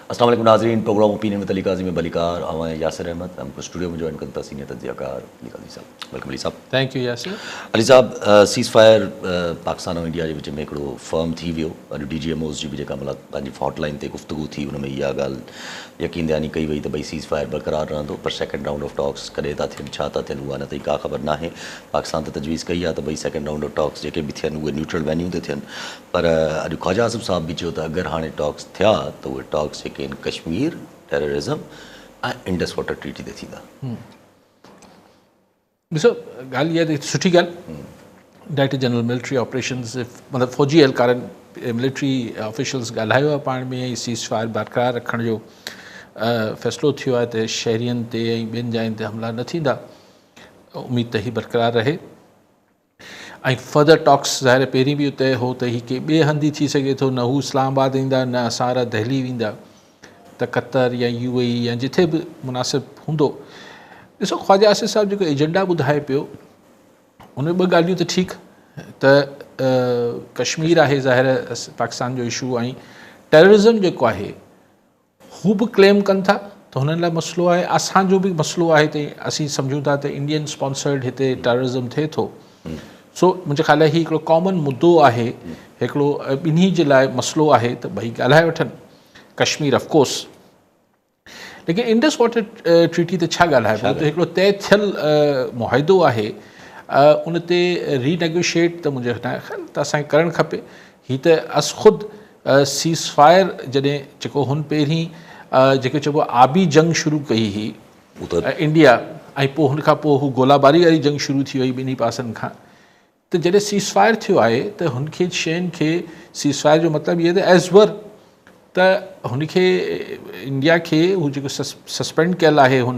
السلام عليڪم ناظرين programme opinion with Ali Qazi ۾ ڀليڪار آئون آهيان ياسر احمد ۽ مون کي اسٽوڊيو ۾ جوائن ڪن ٿا سينيئر تجزيه ڪار علي قاضي صاحب welcome Ali صاحب. Thank you Yasir. Ali صاحب سيز فائر پاڪستان ۽ انڊيا جي وچ ۾ هڪڙو فرم ٿي ويو اڄ ڊي جي ايم اوز جي به جيڪا ملاقات پنهنجي هاٽ لائن تي گفتگو ٿي ان ۾ اها ڳالهه يقين دهاني ڪئي وئي ته ڀئي سيز فائر برقرار رهندو per second round of talks ڪڏهن ٿا ٿين ڇا ٿا ٿين اها اڃا تائين ڪا خبر ناهي پاڪستان ته تجويز ڪئي آهي ته ڀئي سيڪنڊ رائونڊ آف ٽاڪس جيڪي به ٿين اهي نيوٽرل وينيو تي ٿين پر اڄ خواجه آصف صاحب به چيو ته اگر هاڻي ٽاڪس ٿيا ته اهي ٽاڪس جيڪي آهن Kashmir, terrorism ۽ Indus water treaty تي ٿيندا. ڏسو ڳالهه اها ته سٺي ڳالهه ڊائريڪٽر جنرل ملٽري آپريشنز مطلب فوجي اهلڪارن ملٽري آفيشلز ڳالهايو آهي پاڻ ۾ ۽ سيز فائر برقرار رکڻ جو فيصلو ٿيو آهي ته شهرين تي ۽ ٻين جاين تي حملا نه ٿيندا اميد ته هي برقرار رهي. ۽ فردر ٽاڪس ظاهر پهرين به طئي هو ته هي ڪنهن ٻئي هنڌ ئي ٿي سگهي ٿو نه هو اسلام آباد ايندا نه اسان وارا دهلي ويندا ته قطر يا يو اي اي يا جٿي به مناسب هوندو ڏسو خواجه آصف صاحب جيڪو ايجنڊا ٻڌائي پيو ان ۾ ٻه ڳالهيون ته ٺيڪ ته ڪشمير آهي ظاهر پاڪستان جو اشو ۽ ٽيررزم جيڪو آهي هو به ڪليم ڪن ٿا ته هنن لاء مسئلو آهي اسان جو به مسئلو آهي ته اسين سمجهون ٿا ته انڊين اسپانسرڊ هتي ٽيررزم ٿئي ٿو سو منهنجي خيال هي هڪڙو ڪامن مدو آهي هڪڙو ٻنهي جي لاء مسئلو آهي ته ٻئي ڳالهائي وٺن ڪشمير آف ڪورس ليڪن انڊس واٽر ٽريٽي تي ڇا ڳالهائبو ته هڪڙو طئي ٿيل معاهدو آهي ان تي ري نيگوشيٽ ته منهنجي خيال ته اسانکي ڪرڻ کپي هي ته از خود سيز فائر جڏهن جيڪو هن پهرين جيڪو چئبو آهي آبي جنگ شروع ڪئي هئي انڊيا ۽ پوء هن کان پوء هو گولا باري واري جنگ شروع ٿي وئي ٻنهي پاسن کان ته جڏهن سيز فائر ٿيو آهي ته هن کي شين کي سيز فائر جو مطلب اهو ته ايز ور ته هن کي انڊيا کي هو جيڪو سسپينڊ ڪيل آهي هن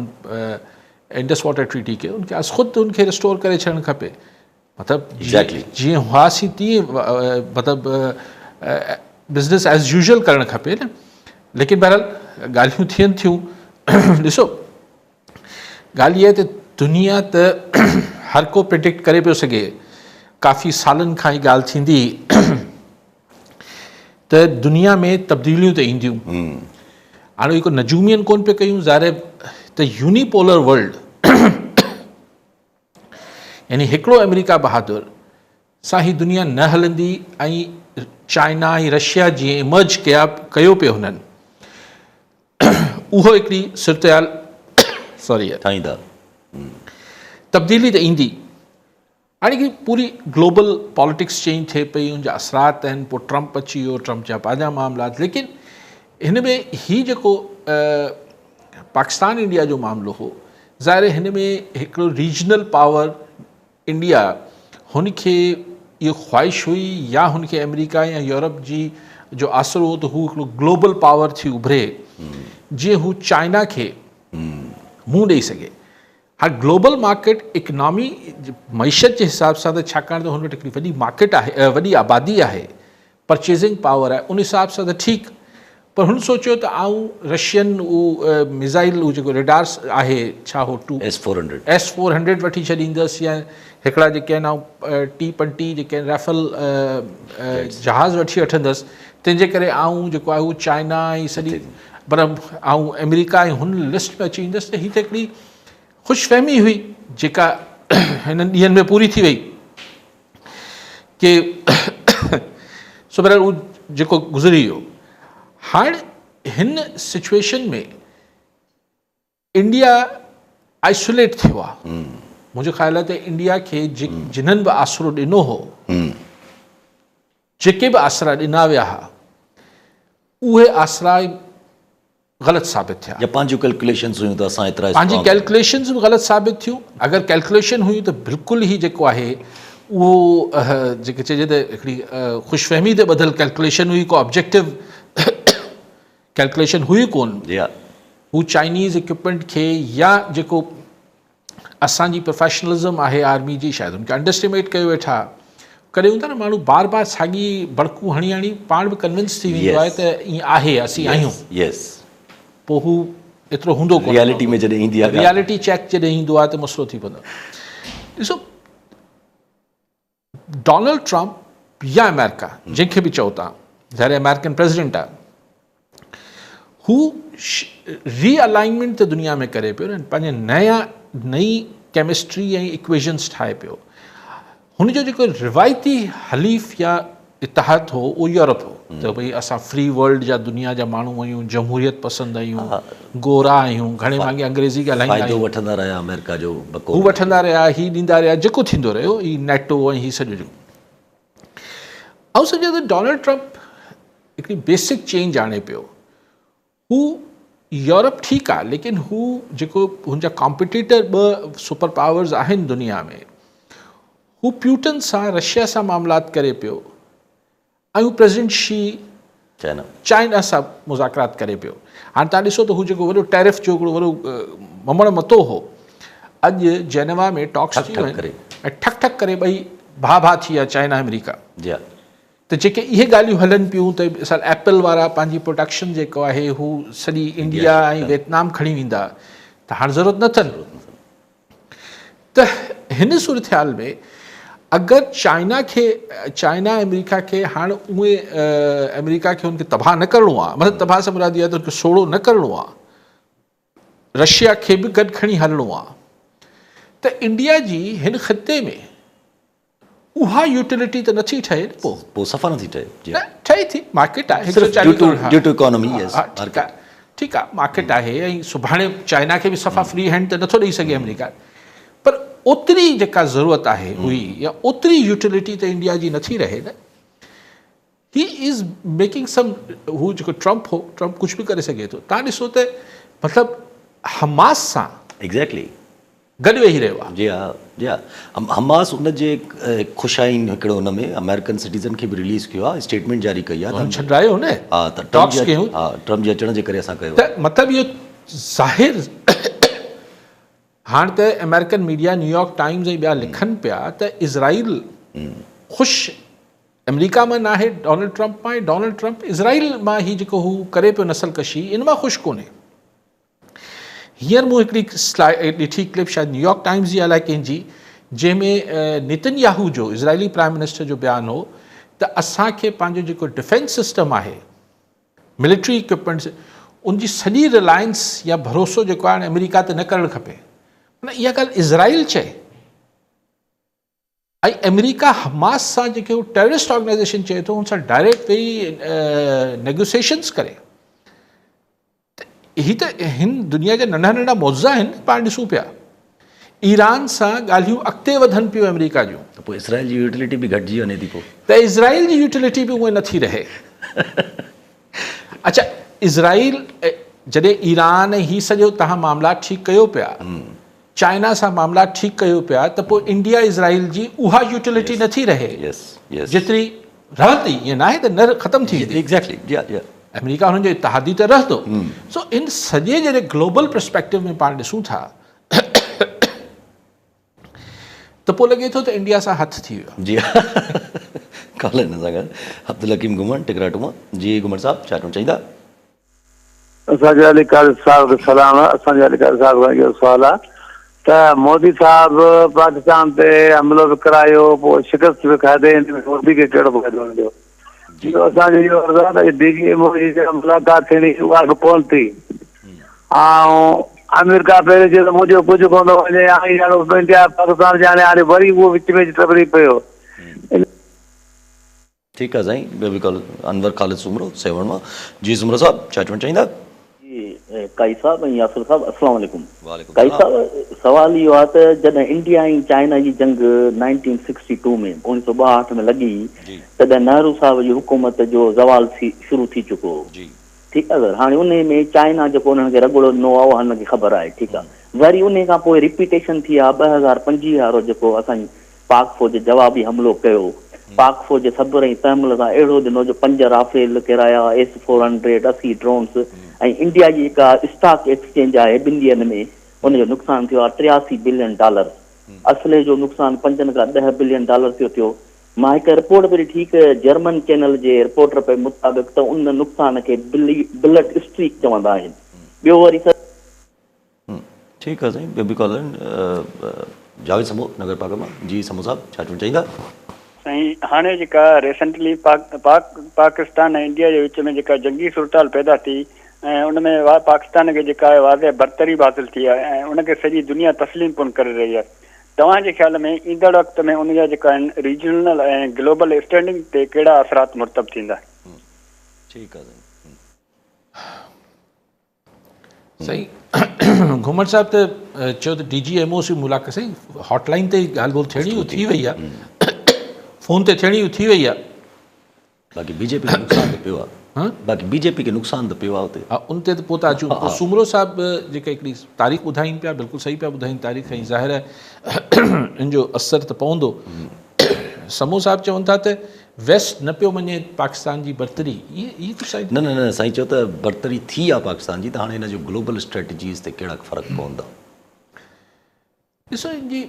انڊس واٽر ٽريٽي کي ان کي از خود ان کي ريسٽور ڪري ڇڏڻ کپي مطلب جيئن هئاسين تيئن مطلب بزنس ايز يوزل ڪرڻ کپي نه ليڪن بهرحال ڳالهيون ٿين ٿيون ڏسو ڳالهه اها ته دنيا ته هر ڪو پرڊڪٽ ڪري پيو سگهي ڪافي سالن کان هي ڳالهه ٿيندي ته دنيا ۾ تبديليون ته اينديون هاڻي هڪ نجومين ڪون پيو ڪيون ظاهر ته يوني پولر ورلڊ يعني هڪڙو آمريڪا بهادر سان هي دنيا نه هلندي ۽ چائنا ۽ رشيا جيئن ايمرج ڪيا ڪيو پيو هنن اهو هڪڙي صورتحال سوري ٺاهيندا تبديلي ته ايندي هاڻي هڪڙي پوري گلوبل پاليٽڪس چينج ٿئي پئي ان جا اثرات آهن پوء ٽرمپ اچي ويو ٽرمپ جا پنهنجا معاملات ليڪن هن ۾ هي جيڪو پاڪستان انڊيا جو معاملو هو ظاهر آهي هن ۾ هڪڙو ريجنل پاور انڊيا هن کي اهو خواهش هئي يا هن کي آمريڪا يا يورپ جي جو آسرو هو ته هو هڪڙو گلوبل پاور ٿي اڀري جيئن هو چائنا کي منهن ڏئي سگهي هاڻ گلوبل مارڪيٽ اڪنامي معيشت جي حساب سان ته ڇاڪاڻ ته هن وٽ هڪڙي وڏي مارڪيٽ آهي وڏي آبادي آهي پرچيزنگ پاور آهي ان حساب سان ته ٺيڪ پر هن سوچيو ته آئون رشين اهو ميزائل اهو جيڪو ريڊارس آهي ڇا هو ٽو ايس 400 ايس 400 وٺي ڇڏيندس يا هڪڙا جيڪي آهن آئون ٽي پنٽي جيڪي آهن رائفل جهاز وٺي وٺندس تنهن جي ڪري آئون جيڪو آهي اهو چائنا ۽ سڄي پر آئون آمريڪا ۽ هن لسٽ ۾ اچي ويندس ته هي ته هڪڙي خوش فهمي هئي جيڪا هنن ڏينهن ۾ پوري ٿي وئي ڪي سو بهرحال اهو جيڪو گذري ويو هاڻ هن سچويشن ۾ انڊيا آئسوليٽ ٿيو آهي منهنجو خيال آهي ته انڊيا کي جنھن به آسرو ڏنو هو جيڪي به آسرا ڏنا ويا ها اهي آسرا غلط ثابت ٿيا. يا پنهنجون ڪيلڪيوليشنز هيون ته اسان ايترا پنهنجي ڪيلڪيوليشنز به غلط ثابت ٿيون اگر ڪيلڪيوليشن هيون ته بلڪل هي جيڪو آهي اهو جيڪي چئجي ته هڪڙي خوش فهمي تي ٻڌل ڪيلڪيوليشن هئي ڪو آبجيڪٽو ڪيلڪيوليشن هئي ڪون جي ها هو چائنيز اڪوپمينٽ کي يا جيڪو اسان جي پروفيشنلزم آهي آرمي جي شايد ان کي انڊر اسٽيميٽ ڪيو ويٺا ڪڏهن هوندا نه ماڻهو بار بار ساڳي بڙڪون هڻي هڻي پاڻ به ڪنوينس ٿي ويندو آهي ته ائين آهي اسين آهيون يس پوء هو ايترو هوندو ڪونه ريالٽي ۾ جڏهن ايندي آهي ريالٽي چيڪ جڏهن ايندو آهي ته مسئلو ٿي پوندو ڏسو ڊونلڊ ٽرمپ يا آمريڪا جنهن کي به چئو تان ظاهر آمريڪن پريزيڊنٽ آهي. هو ري الائنمينٽ ته دنيا ۾ ڪري پيو نه پنهنجي نيا نئين ڪيمسٽري ۽ اڪويشنس ٺاهي پيو. هن جو جيڪو روايتي حليف يا اتحاد هو اهو يورپ هو ته ڀئي اسان فري ورلڊ جا دنيا جا ماڻهو آهيون، جمهوريت پسند آهيون، گورا آهيون، گهڻي ڀاڱي انگريزي ڳالهائيندا فائدو آهيون. وٺندا رهيا آمريڪا جو بقول هو وٺندا رهيا، هي ڏيندا رهيا، جيڪو ٿيندو رهيو هي نيٽو ۽ هي سڄو جيڪو. آئون سمجهان ٿو ڊونلڊ ٽرمپ هڪڙي بيسڪ چينج آڻي پيو. هو يورپ ٺيڪ آ ليڪن هو جيڪو هن جا ڪامپيٽيٽر ٻه سپر پاورز آهن دنيا ۾ هو پيوٽن سان رشيا سان معاملات ڪري پيو ۽ هو پريزيڊنٽ شي چائنا سان مذاڪرات ڪري پيو. هاڻي تان ڏسو ته هو جيڪو وڏو ٽيرف جو هڪڙو وڏو ممڻ متو هو اڄ جينيوا ۾ ٽاڪس ٿي ويا ۽ ٺڪ ٺڪ ڪري ٻئي ڀاء ڀاء ٿي ويا چائنا آمريڪا. جي ها. ته جيڪي اهي ڳالهيون هلن پيون ته مثال ايپل وارا پنهنجي پروڊڪشن جيڪو آهي هو سڄي انڊيا ۽ ويٽنام کڻي ويندا ته هاڻ ضرورت نه اٿن ته هن صورتحال ۾ اگر چائنا کي چائنا آمريڪا کي هاڻ اهي آمريڪا کي ان کي تباهه نه ڪرڻو آهي مطلب تباهه سان مراد اها ته ان کي سوڙهو نه ڪرڻو آهي رشيا کي به گڏ کڻي هلڻو آهي ته انڊيا جي هن خطي ۾ اها يوٽيلٽي ته نٿي ٺهي نه پوء. پوء صفا نٿي ٺهي جي. نه ٺهي ٿي مارڪيٽ آهي صرف due to due to economy yes market. ٺيڪ آهي مارڪيٽ آهي ۽ سڀاڻي چائنا کي به صفا فري هينڊ ته نٿو ڏئي سگهي آمريڪا پر اوتري جيڪا ضرورت آهي هئي يا اوتري يوٽيلٽي ته انڊيا جي نٿي رهي نه. هي از ميڪنگ سم هو جيڪو ٽرمپ هو ٽرمپ ڪجهه به ڪري سگهي ٿو تان ڏسو ته مطلب حماس سان ايگزيڪٽلي گڏ ويهي رهيو آهي. جي ها جي ها حماس ان جي خوش آئين هڪڙو ان ۾ آمريڪن سٽيزن کي به رليز ڪيو آهي اسٽيٽمينٽ جاري ڪئي آهي ته ڇڏرايو نه ها ته ٽرمپ جي ها ٽرمپ جي اچڻ جي ڪري اسان ڪيو ته مطلب اهو ظاهر هاڻ ته آمريڪن ميڊيا نيويارڪ ٽائمز ۽ ٻيا لکن پيا ته اسرائيل خوش آمريڪا مان ناهي ڊونلڊ ٽرمپ مان ۽ ڊونلڊ ٽرمپ اسرائيل مان هي جيڪو هو ڪري پيو نسل ڪشي ان مان خوش ڪونهي. هينئر مون هڪڙي ڏٺي ڪلپ شايد نيويارڪ ٽائمز جي الائي ڪنهن جي جنهن ۾ نتن ياهو جو اسرائيلي پرائم منسٽر جو بيان هو ته اسان کي پنهنجو جيڪو ڊفينس سسٽم آهي ملٽري اڪوپمينٽس ان جي سڄي رلائنس يا ڀروسو جيڪو آهي آمريڪا تي نه ڪرڻ کپي معنيٰ اها ڳالهه اسرائيل چئي ۽ آمريڪا حماس سان جيڪي هو ٽيررسٽ آرگنائيزيشن چئي ٿو ان سان ڊائريڪٽ ويهي نيگوسيشنز ڪري ته هي ته هن دنيا جا ننڍا ننڍا معجزا آهن پاڻ ڏسون پيا ايران سان ڳالهيون اڳتي وڌن پيون آمريڪا جون ته پوء اسرائيل جي يوٽيلٽي به گهٽجي وڃي ٿي پوء ته اسرائيل جي يوٽيلٽي به اونئن نٿي رهي اڇا اسرائيل جڏهن ايران ۽ هي سڄو تهان معاملا ٺيڪ ڪيو پيا چائنا سان معاملا ٺيڪ ڪيو پيا ته پوء انڊيا اسرائيل جي اها يوٽيلٽي نه ٿي رهي جيتري رهندي ائين ناهي ته نه ختم ٿي ويندي آمريڪا هنن جو اتحادي ته رهندو سو ان سڄي جڏهن گلوبل پرسپيڪٽو ۾ پاڻ ڏسون ٿا ته پوء لڳي ٿو ته انڊيا سان هٿ ٿي ويو. جي ڪالهه هن سان گڏ عبدالحڪيم گهمڻ ٽڪراٽو مان جي گهمڻ صاحب ڇا چوڻ چاهيندا. اسان جي علي قاضي صاحب کي سلام اسان جي علي قاضي صاحب کان اهو سوال آ ته مودي صاحب پاڪستان تي حملو به ڪرايو پوء شڪست به کاڌي ان ۾ مودي کي ڪهڙو فائدو مليو ٻيو اسان جو اهو عرض آ ته ڊي جي ايم او جي جيڪا ملاقات ٿيڻي هئي اها به ڪونه ٿي ۽ آمريڪا پهرين چيو ته منهنجو ڪجهه ڪونه ٿو وڃي هاڻي ڄاڻو انڊيا پاڪستان ڄاڻي هاڻي وري اهو وچ ۾ اچي ٽٻري پيو. ٺيڪ آ سائين ٻيو به ڪال انور خالد سومرو سيوهڻ مان جي سومرو صاحب ڇا چوڻ چاهيندا. جي قائي صاحب ۽ ياسر صاحب السلام عليڪم وعليڪم قائي السلام. صاحب سوال اهو آهي ته جڏهن انڊيا ۽ چائنا جي جنگ نائنٽين سڪسٽي ٽو ۾ اوڻيهه سؤ ٻاهٺ ۾ لڳي جي. تڏهن نهرو صاحب جي حڪومت جو زوال ٿي شروع ٿي چڪو هو جي. ٺيڪ آ سر هاڻي انهي ۾ چائنا جيڪو انهن کي رڳڙو ڏنو آ اها هنن کي خبر آهي ٺيڪ آ وري انهي کان پوء ريپيٽيشن ٿي آ 2025 وارو جيڪو اسان جي پاڪ فوج جوابي حملو ڪيو پاڪ فوج صبر ۽ تحمل سان اهڙو ڏنو جو پنج رافيل ڪيرايا ايس 400 اسي ڊرونس ۽ انڊيا جي جيڪا اسٽاڪ ايڪسچينج آهي ٻن ڏينهن ۾ ان جو نقصان ٿيو آ 83 بلين ڊالر اسلحي جو نقصان پنجن کان ڏهه بلين ڊالر ٿيو ٿيو مان هڪ رپورٽ پئي ڏٺي هڪ جرمن چينل جي رپورٽر پئي مطابق ته ان نقصان کي بلٽ اسٽريڪ چوندا آهن ٻيو وري سر. ٺيڪ آ سائين ٻيو به ڪالر آهن جاويد سمو نگر پاڪ مان جي سمو صاحب ڇا چوڻ چاهيندا. سائين هاڻي جيڪا ريسنٽلي پاڪ پاڪ پاڪستان ۽ انڊيا جي وچ ۾ جيڪا جنگي صورتحال پيدا ٿي ۽ ان ۾ پاڪستان کي جيڪا آهي واضح برتري به حاصل ٿي آهي ۽ ان کي سڄي دنيا تسليم پڻ ڪري رهي آهي. توهان جي خيال ۾ ايندڙ وقت ۾ ان جا جيڪا آهن ريجنل ۽ گلوبل اسٽينڊنگ تي ڪهڙا اثرات مرتب ٿيندا؟ ٺيڪ آهي سائين. سائين گهمڻ صاحب ته چيو ته ڊي جي ايم او سي ملاقات سائين هاٽ لائن تي ڳالهه ٻولهه ٿيڻي هئي ٿي وئي آهي فون تي ٿيڻي هئي ٿي وئي آهي. باقي بي جي پي کي نقصان ته پيو آهي. باقي بي جي پي کي نقصان ته پيو آهي اتي. ها ان تي ته پوء ٿا اچون. پوء سومرو صاحب جيڪا هڪڙي تاريخ ٻڌائين پيا بلڪل صحيح پيا ٻڌائين تاريخ ۽ ظاهر آهي ان جو اثر ته پوندو. سمو صاحب چون ٿا ته ويسٽ نه پيو مڃي پاڪستان جي برتري ائين ائين ڪجهه سائين. نه نه نه سائين چيو ته برتري ٿي آهي پاڪستان جي ته هاڻي ان جو گلوبل اسٽريٽجيز تي ڪهڙا فرق پوندا. ڏسو هن جي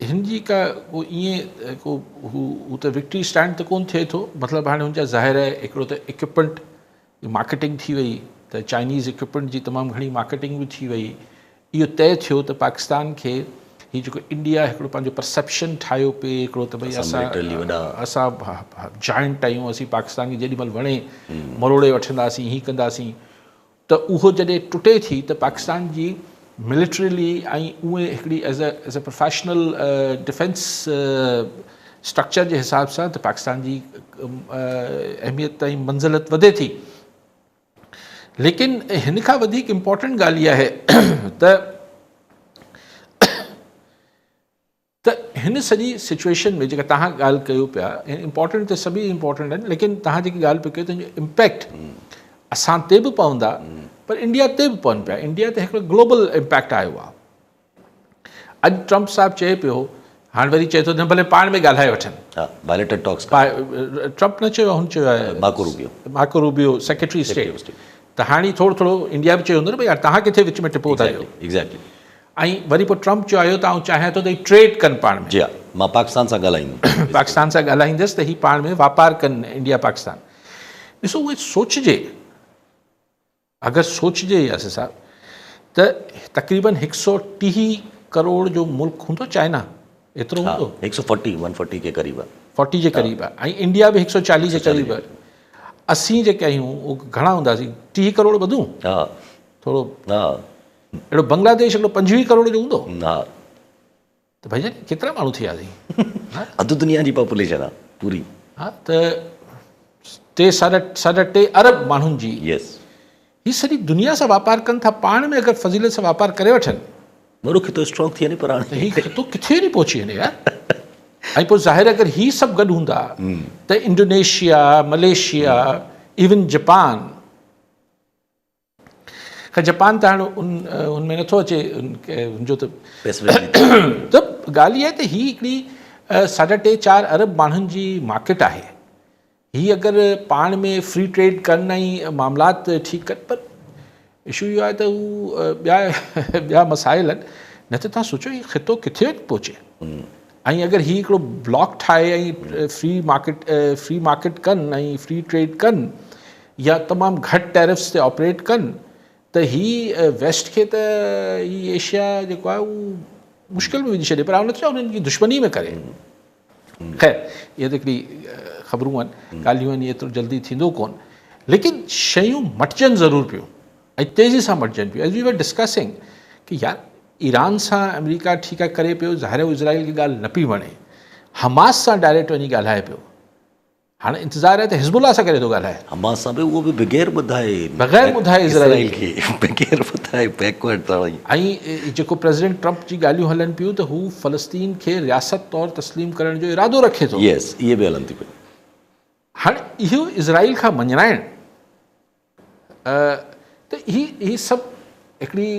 هن جي ڪا ڪو ائين ڪو هو هو ته وڪٽري اسٽينڊ ته ڪون ٿئي ٿو مطلب هاڻي هن جا ظاهر آهي هڪڙو ته اڪوپمينٽ مارڪيٽنگ ٿي وئي ته چائنيز اڪوپمينٽ جي تمام گهڻي مارڪيٽنگ به ٿي وئي اهو طئي ٿيو ته پاڪستان کي هي جيڪو انڊيا هڪڙو پنهنجو پرسيپشن ٺاهيو پئي هڪڙو ته ڀئي اسان اسان جائنٽ آهيون اسين پاڪستان کي جيڏي مهل وڻي مروڙي وٺنداسين هي ڪنداسين ته اهو جڏهن ٽٽي ٿي ته پاڪستان جي ملٽريلي ۽ اونئي هڪڙي as a as a professional defence structure جي حساب سان ته پاڪستان جي اهميت ۽ منزلت وڌي ٿي ليڪن هن کان وڌيڪ امپورٽنٽ ڳالهه اها آهي ته ته هن سڄي سچويشن ۾ جيڪا توهان ڳالهه ڪيو پيا امپورٽنٽ ته سڀئي امپورٽنٽ آهن ليڪن توهان جيڪي ڳالهه پيا ڪيو تنهن جو امپيڪٽ اسان تي به پوندا پر انڊيا تي به پون پيا انڊيا تي هڪڙو گلوبل امپيڪٽ آيو آهي اڄ ٽرمپ صاحب چئي پيو هاڻ وري چئي ٿو نه ڀلي پاڻ ۾ ڳالهائي وٺن بائليٽرل ٽاڪس ٽرمپ نه چيو هن چيو آهي Marco Rubio Marco Rubio secretary state ته هاڻي ٿورو ٿورو انڊيا به چيو هوندو نه ڀئي يار توهان ڪٿي وچ ۾ ٽپو ٿا ڏيو. ايگزيڪٽلي. ۽ وري پوء ٽرمپ چيو آيو ته آئون چاهيان ٿو ته هي ٽريڊ ڪن پاڻ ۾. جي ها مان پاڪستان سان ڳالهائيندم. پاڪستان سان ڳالهائيندس ته هي پاڻ ۾ واپار ڪن انڊيا پاڪستان. ڏسو اهي سوچجي اگر سوچجي ياسر صاحب ته تقريبن هڪ سو ٽيهه ڪروڙ جو ملڪ هوندو چائنا ايترو هوندو؟ هڪ سو فورٽي ون فورٽي جي قريب آهي. فورٽي جي قريب آهي ۽ انڊيا به هڪ سو چاليهه جي قريب آهي. اسين جيڪي آهيون اهو گهڻا هونداسين 30 ڪروڙ ٻڌون؟ ها. ٿورو ها. اهڙو بنگلاديش هڪڙو 25 ڪروڙ جو هوندو؟ ها. ته ڀائي جان ڪيترا ماڻهو ٿي وياسين؟ اڌ دنيا جي پاپوليشن آهي پوري. ها ته ٽي ساڍا ساڍا ٽي ارب ماڻهن جي. يس. هي سڄي دنيا سان واپار ڪن ٿا پاڻ ۾ اگر فضيلت سان واپار ڪري وٺن. وڏو خطو اسٽرانگ ٿي وڃي پر هاڻي هي خطو ڪٿي وڃي پهچي وڃي يار ۽ پوء ظاهر اگر هي سڀ گڏ هوندا ته انڊونيشيا ملائيشيا ايون جپان خير جپان ته هاڻي ان ان ۾ نٿو اچي ان جو ته ته ڳالهه اها آهي ته هي هڪڙي ساڍا ٽي چار ارب ماڻهن جي مارڪيٽ آهي هي اگر پاڻ ۾ فري ٽريڊ ڪن ۽ معاملات ٺيڪ ڪن پر اشو اهو آهي ته هو ٻيا ٻيا مسائل آهن نه ته توهان سوچو هي خطو ڪٿي وڃي پهچي ۽ اگر هي هڪڙو بلاڪ ٺاهي ۽ فري مارڪيٽ فري مارڪيٽ ڪن ۽ فري ٽريڊ ڪن يا تمام گهٽ ٽيرفس تي آپريٽ ڪن ته هي ويسٽ کي ته هي ايشيا جيڪو آهي اهو مشڪل ۾ وجهي ڇڏي پر آئون نٿو چوان انهن جي دشمني ۾ ڪري خير اهي ته هڪڙي خبرون آهن ڳالهيون آهن ايترو جلدي ٿيندو ڪون ليڪن شيون مٽجن ضرور پيون ۽ تيزي سان مٽجن پيون ايز we were discussing ڪي يار ايران سان آمريڪا ٺيڪ آهي ڪري پيو ظاهر آهي اسرائيل کي ڳالهه نه پئي وڻي حماس سان ڊائريڪٽ وڃي ڳالهائي پيو هاڻي انتظار آهي ته حزب الله سان ڪڏهن ٿو ڳالهائي. حماس سان به اهو به بغير ٻڌائي بغير ٻڌائي اسرائيل کي بغير ٻڌائي بيڪورڊ تائين. ۽ جيڪو پريزيڊنٽ ٽرمپ جي ڳالهيون هلن پيون ته هو فلسطين کي رياست طور تسليم ڪرڻ جو ارادو رکي ٿو. يس اهي به هلن ٿيون پيون. هاڻي اهو اسرائيل کان مڃرائڻ ته هي هي سڀ هڪڙي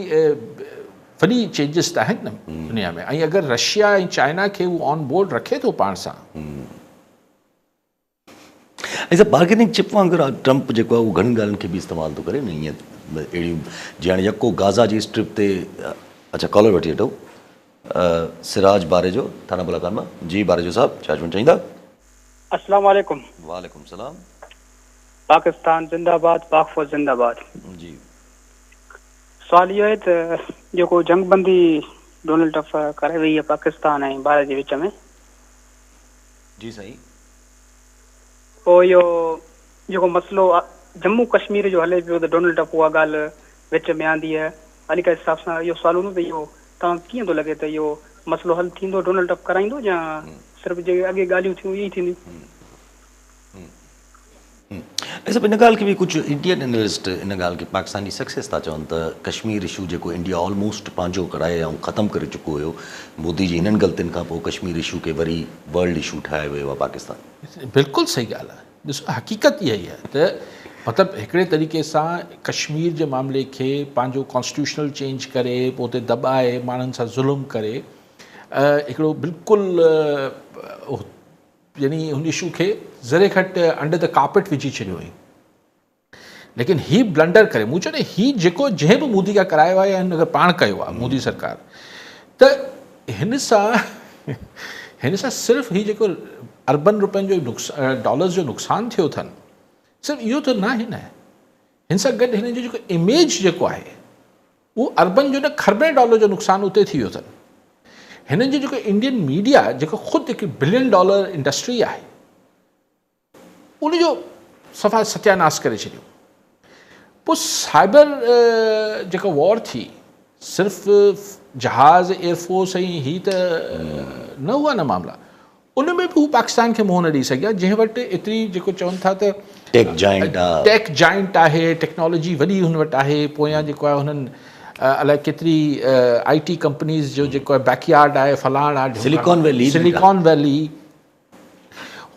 وڏي چينجز ته آهن نه دنيا ۾ ۽ اگر رشيا ۽ چائنا کي هو آن بورڊ رکي ٿو پاڻ سان. ۽ سر بارگيننگ چپ وانگر ٽرمپ جيڪو آهي اهو گهڻين ڳالهين کي به استعمال ٿو ڪري نه ائين اهڙيون جي هاڻي يڪو گازا جي اسٽرپ تي اڇا ڪالر وٺي وٺو سراج باريجو ٿاڻا بلا خان مان جي باريجو صاحب ڇا چوڻ چاهيندا. السلام عليڪم. وعليڪم السلام. پاڪستان زنده آباد پاڪ فوج زنده آباد. جي. سوال اهو آهي ته جيڪو جنگ بندي ڊونلڊ ٽرمپ ڪرائي وئي آهي پاڪستان ۽ ڀارت جي وچ ۾. جي سائين. پوء اهو جيڪو مسئلو جمون ڪشمير جو هلي پيو ته ڊونلڊ ٽرمپ اها ڳالهه وچ ۾ آندي آهي علي قاري صاحب سان اهو سوال هوندو ته اهو توهان کي ڪيئن ٿو لڳي ته اهو مسئلو حل ٿيندو ڊونلڊ ٽرمپ ڪرائيندو يا صرف جيڪي اڳي ڳالهيون ٿيون اهي ئي ٿينديون. ۽ سڀ ان ڳالهه کي به ڪجهه انڊين انالسٽ ان ڳالهه کي پاڪستان جي سڪسيس ٿا چون ته ڪشمير اشو جيڪو انڊيا آلموسٽ پنهنجو ڪرائي ۽ ختم ڪري چڪو هيو مودي جي هنن غلطين کان پوء ڪشمير اشو کي وري ورلڊ اشو ٺاهيو ويو آهي پاڪستان. بلڪل صحيح ڳالهه آهي ڏسو حقيقت اها ئي آهي ته مطلب هڪڙي طريقي سان ڪشمير جي معاملي کي پنهنجو ڪانسٽيٽيوشنل چينج ڪري پوء اتي دٻائي ماڻهن سان ظلم ڪري هڪڙو بلڪل يعني هن اشو کي ذري گهٽ انڊر the carpet وجهي ڇڏيو هئي ليڪن هي بلنڊر ڪري مون چيو نه هي جيڪو جنهن به مودي کان ڪرايو آهي يا هن اگر پاڻ ڪيو آهي مودي سرڪار ته هن سان هن سان صرف هي جيڪو اربن روپين جو نقصان ڊالرز جو نقصان ٿيو اٿن صرف اهو ته ناهي نه هن سان گڏ هن جو جيڪو اميج جيڪو آهي اهو اربن جو نه کربين ڊالر جو نقصان اتي ٿي ويو اٿن. هنن جو جيڪو انڊين ميڊيا جيڪو خود هڪ بلين ڊالر انڊسٽري آهي ان جو صفا ستياناس ڪري ڇڏيو. پوء سائبر جيڪا وار ٿي صرف جهاز ايئر فورس ۽ هي ته نه هئا نه معاملا ان ۾ به هو پاڪستان کي منهن نه ڏئي سگهيا جنهن وٽ ايتري جيڪو چون ٿا ته ٽيڪ جائنٽ آ ٽيڪ جائنٽ آهي ٽيڪنالاجي وڏي هن وٽ آهي پويان جيڪو آهي هنن الائي ڪيتري آئي ٽي ڪمپنيز جو جيڪو آهي بيڪ يارڊ آهي فلاڻ آهي سليڪان ويلي سليڪان ويلي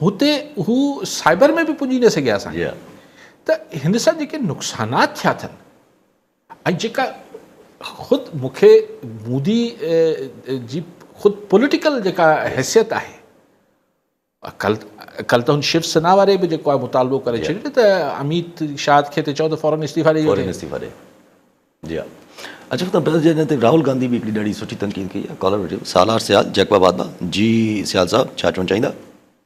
هتي هو سائبر ۾ به پڄي نه سگهيا اسان ته هن سان جيڪي نقصانات ٿيا اٿن ۽ جيڪا خود مون کي مودي جي خود پوليٽيڪل جيڪا حيثيت آهي ڪل ڪل ته هن شو سينا واري به جيڪو آهي مطالبو ڪري ڇڏيو ته اميت شاهه کي ته چئو ته فورن استعيفا ڏئي فورن استعيفا ڏي جي ها اچو ته بس جن تي راهول گانڌي به هڪڙي ڏاڍي سٺي تنقيد ڪئي آهي ڪالر وٺي سالار سيال جيڪب آباد مان جي سيال صاحب ڇا چوڻ چاهيندا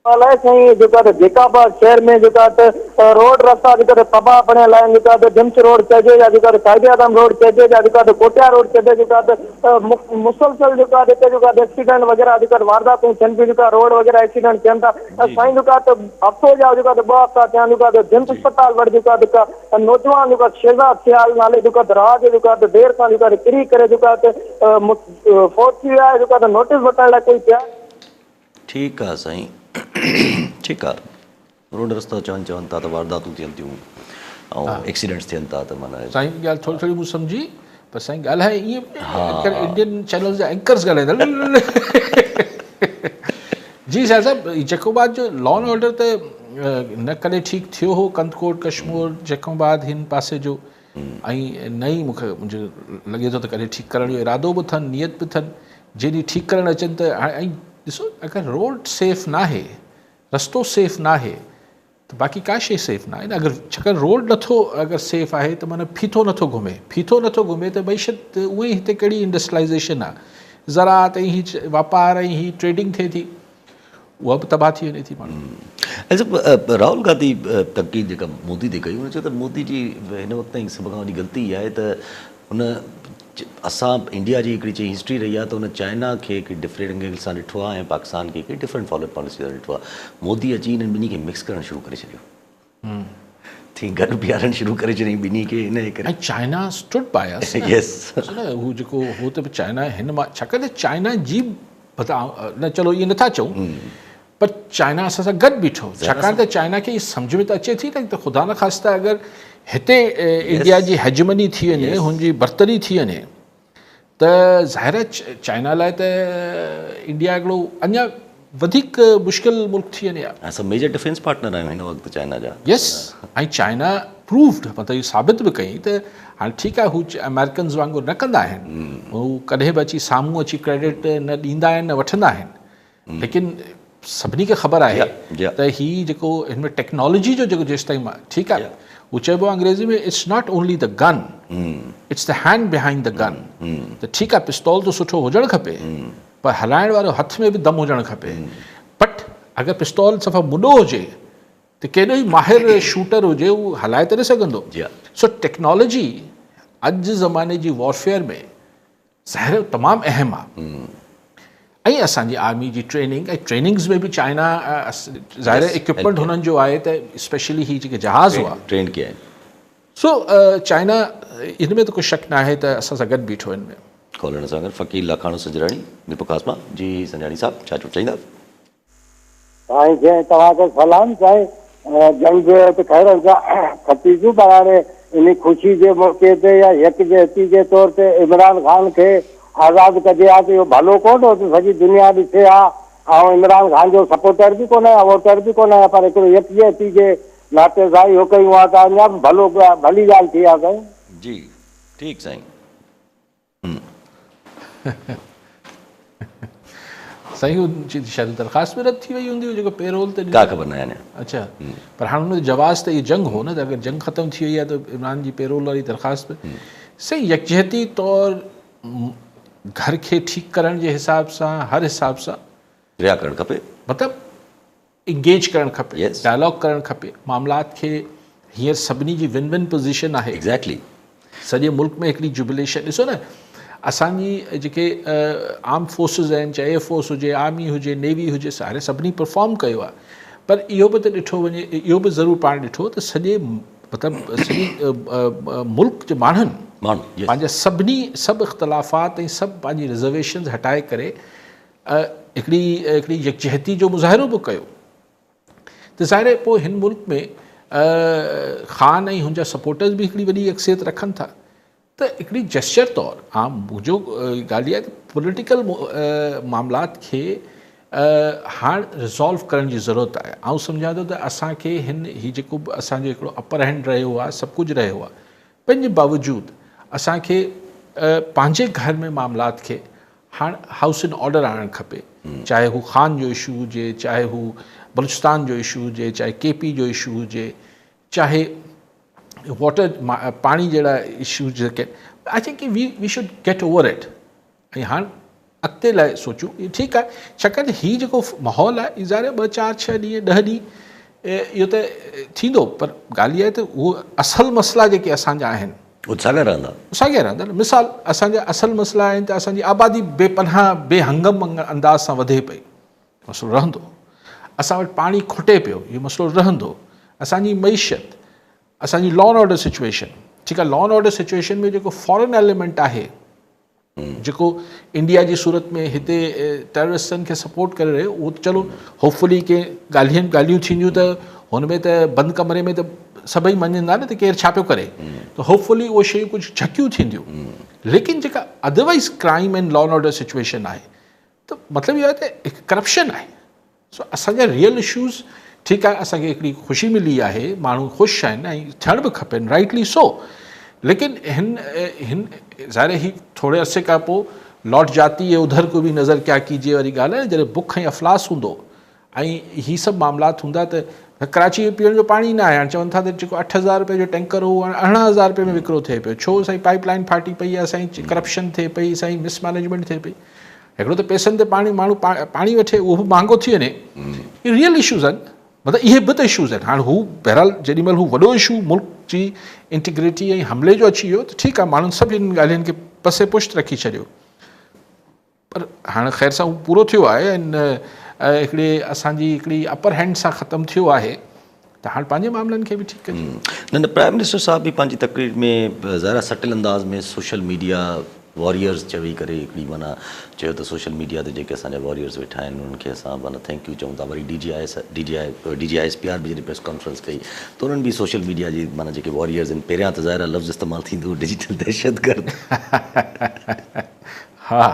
الائي سائين جيڪو آهي ته جيڪب آباد شهر ۾ جيڪو آهي ته روڊ رستا جيڪو آهي ته تباهه بڻيل آهن جيڪو آهي ته جمس روڊ چئجي يا جيڪو آهي ته قائد اعظم روڊ چئجي يا جيڪو آهي ته ڪوٽيا روڊ چئجي جيڪو آهي ته مسلسل جيڪو آهي هتي جيڪو آهي ته ايڪسيڊنٽ وغيره جيڪو آهي ته وارداتون ٿين پيون جيڪو آهي روڊ وغيره ايڪسيڊنٽ ٿين ٿا سائين جيڪو آهي ته هفتو جا جيڪو آهي ته ٻه هفتا ٿيا آهن جيڪو آهي ته جمس اسپتال وٽ جيڪو آهي ته هڪ نوجوان جيڪو آهي شهزاد سيال نالي جيڪو آهي ته راهه جو جيڪو آهي ته دير سان جيڪو آهي ته ڪري ڪري جيڪو آهي ته فوت ٿي ويو آهي جيڪو آهي ته نوٽيس وٺڻ لاء ڪوئي تيار ٺيڪ آ سائين ٺيڪ آ روڊ رستا چون چون ٿا ته وارداتون ٿين ٿيون ۽ ايڪسيڊنٽس ٿين ٿا ته معنيٰ سائين ڳالهه ٿوري ٿوري مون سمجهي پر سائين ڳالهائي ائين اڄڪلهه انڊين چينلز جا اينڪرز ڳالهائيندا جي سائين صاحب جيڪب آباد جو لا اينڊ آرڊر ته نه ڪڏهن ٺيڪ ٿيو هو ڪنڌڪوٽ ڪشمور جيڪب آباد هن پاسي جو ۽ نه ئي مون کي منهنجو لڳي ٿو ته ڪڏهن ٺيڪ ڪرڻ جو ارادو به اٿن نيت به اٿن جنهن ڏينهن ٺيڪ ڪرڻ اچن ته هاڻي ۽ ڏسو اگر روڊ سيف ناهي رستو سيف ناهي ته باقي ڪا شيء سيف ناهي نه اگر ڇاڪاڻ روڊ نٿو اگر سيف آهي ته معنيٰ ڦيٿو نٿو گهمي ڦيٿو نٿو گهمي ته معيشت اونئن ئي هتي ڪهڙي انڊسٽريلائيزيشن آهي زراعت ۽ هي واپار ۽ هي ٽريڊنگ ٿئي ٿي اها به تباهه ٿي وڃي ٿي ماڻهو. ۽ سر راهول گانڌي تنقيد جيڪا مودي تي ڪئي هن چيو ته مودي جي هن وقت تائين سڀ کان وڏي غلطي اها آهي ته هن اسان انڊيا جي هڪڙي چئي هسٽري رهي آهي ته هن چائنا کي هڪ ڊفرينٽ اينگل سان ڏٺو آهي ۽ پاڪستان کي هڪ ڊفرنٽ فارين پاليسي سان ڏٺو آهي مودي اچي انهن ٻنهي کي مڪس ڪرڻ شروع ڪري ڇڏيو ٿي گڏ بيهارڻ شروع ڪري ڇڏيائين ٻنهي کي ان جي ڪري ۽ چائنا اسٽوڊ باء اس يس نه هو جيڪو هو ته چائنا هن مان ڇاڪاڻ ته چائنا جي نه چلو ائين نٿا چئون پر چائنا اسان سان گڏ بيٺو ڇاڪاڻ ته چائنا کي سمجھ ۾ ته اچي ٿي نه ته خدا نه خواسته اگر هتي انڊيا جي هيجمني ٿي وڃي هن جي برتري ٿي وڃي ته ظاهر آهي چائنا لاء ته انڊيا هڪڙو اڃا وڌيڪ مشڪل ملڪ ٿي وڃي ها. اسان ميجر ڊفينس پارٽنر آهيون هن وقت چائنا جا. يس ۽ چائنا پرووڊ مطلب اهو ثابت به ڪيائين ته هاڻي ٺيڪ آهي هو آمريڪنز وانگر نه ڪندا آهن هو ڪڏهن به اچي سامهون اچي ڪريڊٽ نه ڏيندا آهن نه وٺندا آهن ليڪن سڀني کي خبر آهي ته هي جيڪو هن ۾ ٽيڪنالاجي جو جيڪو جيستائين ٺيڪ آهي هو چئبو آهي انگريزي ۾ it's not only the gun it's the hand behind the gun ته ٺيڪ آهي پستول ته سٺو هجڻ کپي پر هلائڻ وارو هٿ ۾ به دم هجڻ کپي بٽ اگر پستول صفا مڏو هجي ته ڪيڏو ئي ماهر شوٽر هجي هو هلائي ته نه سگهندو سو ٽيڪنالاجي اڄ جي زماني جي وارفيئر ۾ ظاهر تمام اهم آ ۽ اسان جي آرمي جي ٽريننگ ۽ ٽريننگز ۾ به چائنا ظاهر اڪوپمينٽ هنن جو آهي ته اسپيشلي هي جيڪي جهاز هئا ٽرين ڪيا آهن. سو چائنا ان ۾ ته ڪو شڪ ناهي ته اسان سان گڏ بيٺو ان ۾. کولڻ سان گڏ فقير لاکاڻو سنجراڻي ميرپورخاص مان جي سنجراڻي صاحب ڇا چوڻ چاهيندا. سائين جي توهان کي سلام سائين جنگ ته خير سان کٽي ٿيون پر هاڻي انهي خوشي جي موقعي تي يا يڪجهتي جي طور تي عمران خان کي آزاد ڪجي ها ته اهو ڀلو ڪونه هو ته سڄي دنيا ڏسي ها آئون عمران خان جو سپورٽر به ڪونه آهيان ووٽر به ڪونه آهيان پر هڪڙو يڪجهتي جي ناتي سان اهو ڪيون ها ته اڃا به ڀلو ڀلي ڳالهه ٿئي ها سائين. جي ٺيڪ سائين. سائين ان جي شايد درخواست به رد ٿي وئي هوندي جيڪو پيرول تي ڪا خبر ناهي اڃا. اڇا پر هاڻ ان جو جواز ته اهو جنگ هو نه ته اگر جنگ ختم ٿي وئي آهي ته عمران جي پيرول واري درخواست به سائين يڪجهتي طور گهر کي ٺيڪ ڪرڻ جي حساب سان هر حساب سان رها ڪرڻ کپي. مطلب انگيج ڪرڻ کپي ڊائلاگ ڪرڻ کپي معاملات کي هينئر سڀني جي ون ون پوزيشن آهي ايگزيڪٽلي سڄي ملڪ ۾ هڪڙي جوبليشن ڏسو نه اسان جي جيڪي آرم فورسز آهن چاهي ايئر فورس هجي آرمي هجي نيوي هجي ساري سڀني پرفارم ڪيو آهي پر اهو به ته ڏٺو وڃي اهو به ضرور پاڻ ڏٺو ته سڄي مطلب سڄي ملڪ جي ماڻهن پنهنجا سڀني سڀ اختلافات ۽ سڀ پنهنجي رزرويشنز هٽائي ڪري هڪڙي هڪڙي يڪجهتي جو مظاهرو به ڪيو ته ظاهر آهي پوء هن ملڪ ۾ خان ۽ هن جا سپورٽرز به هڪڙي وڏي اڪثريت رکن ٿا ته هڪڙي جيسچر طور عام منهنجو ڳالهه اها آهي ته پوليٽيڪل معاملات کي هاڻ ريزالو ڪرڻ جي ضرورت آهي. آئون سمجهان ٿو ته اسان کي هن هي جيڪو به اسان جو هڪڙو اپر هينڊ رهيو آهي سڀ ڪجهه رهيو آهي پنهنجي باوجود اسان کي پنهنجي گهر ۾ معاملات کي هاڻ هائوس ان آرڊر آڻڻ کپي چاهي هو خان جو اشو هجي چاهي هو بلوچستان جو اشو هجي چاهي ڪي پي جو اشو هجي چاهي واٽر پاڻي جهڙا اشو جيڪي I think we we should get over it ۽ هاڻ اڳتي لاء سوچون اهو ٺيڪ آهي ڇاڪاڻ ته هي جيڪو ماحول آهي ظاهر آهي ٻه چار ڇهه ڏينهن ڏهه ڏينهن اهو ته ٿيندو پر ڳالهه اها آهي ته اهو اصل مسئلا جيڪي اسان جا آهن اهي ساڳيا رهندا. ساڳيا رهندا نه. مثال اسان جا اصل مسئلا آهن ته اسان جي آبادي بي پناهه بي هنگم انداز سان وڌي پئي مسئلو رهندو. اسان وٽ پاڻي کٽي پيو اهو مسئلو رهندو. اسان جي معيشت اسان جي لا اينڊ آرڊر سچويشن ٺيڪ آهي لا اينڊ آرڊر سچويشن ۾ جيڪو فارن ايليمينٽ آهي جيڪو انڊيا جي صورت ۾ هتي ٽيررسٽن کي سپورٽ ڪري رهيو اهو ته چلو هوپ فلي ڪي ڳالهين ڳالهيون ٿينديون ته هن ۾ ته بند ڪمري ۾ ته سڀئي مڃيندا نه ته ڪير ڇا پيو ڪري ته هوپ فلي اهي شيون ڪجهه جهڪيون ٿينديون ليڪن جيڪا otherwise crime and law and order situation آهي ته مطلب اهو آهي ته هڪ ڪرپشن آهي سو اسان جا ريئل اشوز ٺيڪ آهي اسان کي هڪڙي خوشي ملي آهي ماڻهو خوش آهن ۽ ٿيڻ به کپن رائٽلي سو ليڪن هن هن ظاهر هي ٿوري عرصي کان پوء لوٽ جاتي هي ادھر ڪو به نظر ڪيا ڪيجي واري ڳالهه آهي جڏهن بک ۽ افلاس هوندو ۽ هي سڀ معاملات هوندا ته ڪراچي ۾ پيئڻ جو پاڻي نه آهي هاڻي چون ٿا ته جيڪو 8000 روپئي جو ٽينڪر هو هاڻي 18000 روپئي ۾ وڪرو ٿئي پيو ڇو سائين پائپ لائن ڦاٽي پئي آهي سائين ڪرپشن ٿئي پئي سائين مس مئنيجمينٽ ٿئي پئي هڪڙو ته پئسن تي پاڻي ماڻهو پاڻي وٺي اهو به مهانگو ٿي وڃي اهي ريئل اشوز آهن مطلب اهي به ته اشوز آهن هاڻي هو بهرحال جيڏي مهل هو وڏو اشو ملڪ جي انٽيگريٽي ۽ حملي جو اچي ويو ته ٺيڪ آهي ماڻهن سڀ انهن ڳالهين کي پسي پشت رکي ڇڏيو پر هاڻي خير سان هو پورو ٿيو آهي ۽ هڪڙي اسانجي هڪڙي اپر هينڊ سان ختم ٿيو آهي ته هاڻ پنهنجي معاملن کي به ٺيڪ ڪجي. نه نه پرائم منسٽر صاحب به پنهنجي تقرير ۾ ظاهر آهي سٽل انداز ۾ سوشل ميڊيا واريئرز چوي ڪري هڪڙي معنيٰ چيو ته سوشل ميڊيا تي جيڪي اسان جا واريئرز ويٺا آهن انهن کي اسان معنيٰ thank you چئون ٿا وري D G I S D G I D G I S P R به جڏهن پريس ڪانفرنس ڪئي ته انهن به سوشل ميڊيا جي معنيٰ جيڪي واريئرز آهن پهريان ته ظاهر آهي لفظ استعمال ٿيندو هو ڊجيٽل دهشتگرد. ها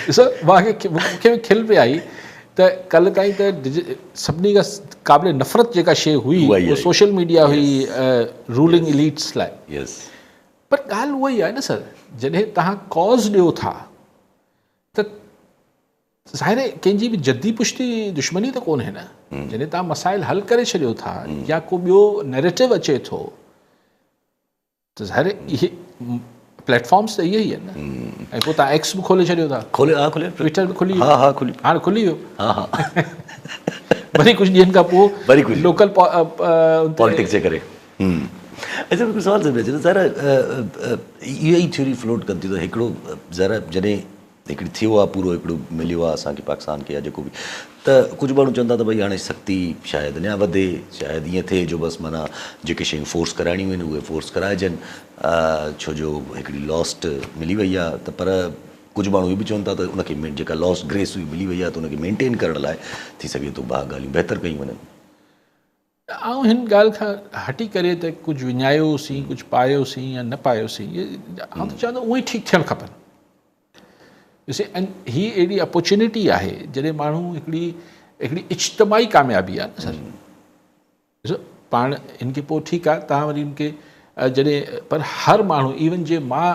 ڏسو مان کي مون کي به کل پئي آئي ته ڪلهه تائين ته سڀني کان قابل نفرت جيڪا شيء هئي اها سوشل ميڊيا هئي رولنگ اليٽس لاء پر ڳالهه اها ئي آهي نه سر جڏهن توهان ڪاز ڏيو ٿا ته ظاهر آهي ڪنهن جي به جدي پشتي دشمني ته ڪونهي نه جڏهن توهان مسائل حل ڪري ڇڏيو ٿا يا ڪو ٻيو نيريٽو اچي ٿو ته ظاهر اهي پليٽ فارمز ته اهي ئي آهن نه ۽ پوء تان ايڪس به کولي ڇڏيو ٿا کولي ها کولي ٽوئٽر به کلي ها ها کلي هاڻي کلي ويو ها ها وري ڪجهه ڏينهن کان پوء وري ڪجهه لوڪل پاليٽڪس جي ڪري اچھا مون کي سوال ذهن ۾ اچي ٿو ظاهر اها ئي ٿيوري فلوٽ ڪن ٿيون ته هڪڙو ظاهر جڏهن هڪڙي ٿيو آهي پورو هڪڙو مليو آهي اسان کي پاڪستان کي يا جيڪو به ته ڪجهه ماڻهو چون ٿا ته ڀئي هاڻي سختي شايد اڃا وڌي شايد ائين ٿئي جو بس معنيٰ جيڪي شيون فورس ڪرائڻيون آهن اهي فورس ڪرائجن ڇو جو هڪڙي لاسٽ ملي وئي آهي ته پر ڪجهه ماڻهو اهو به چون ٿا ته ان کي جيڪا لاسٽ گريس هئي ملي وئي آهي ته ان کي مينٽين ڪرڻ لاء ٿي سگهي ٿو ڀا ڳالهيون بهتر ڪيون وڃن. آئون هن ڳالهه کان هٽي ڪري ته ڪجهه وڃايوسين، ڪجهه پايوسين يا نه پايوسين، آئون ته چوان ٿو اهي ٺيڪ ٿيڻ کپن. ڏسي هي اهڙي اپورچونيٽي آهي جڏهن ماڻهو هڪڙي هڪڙي اجتماعي ڪاميابي آهي نه سر. ڏسو پاڻ هن کي پوء ٺيڪ آهي تان وري هن کي جڏهن پر هر ماڻهو ايون جي مان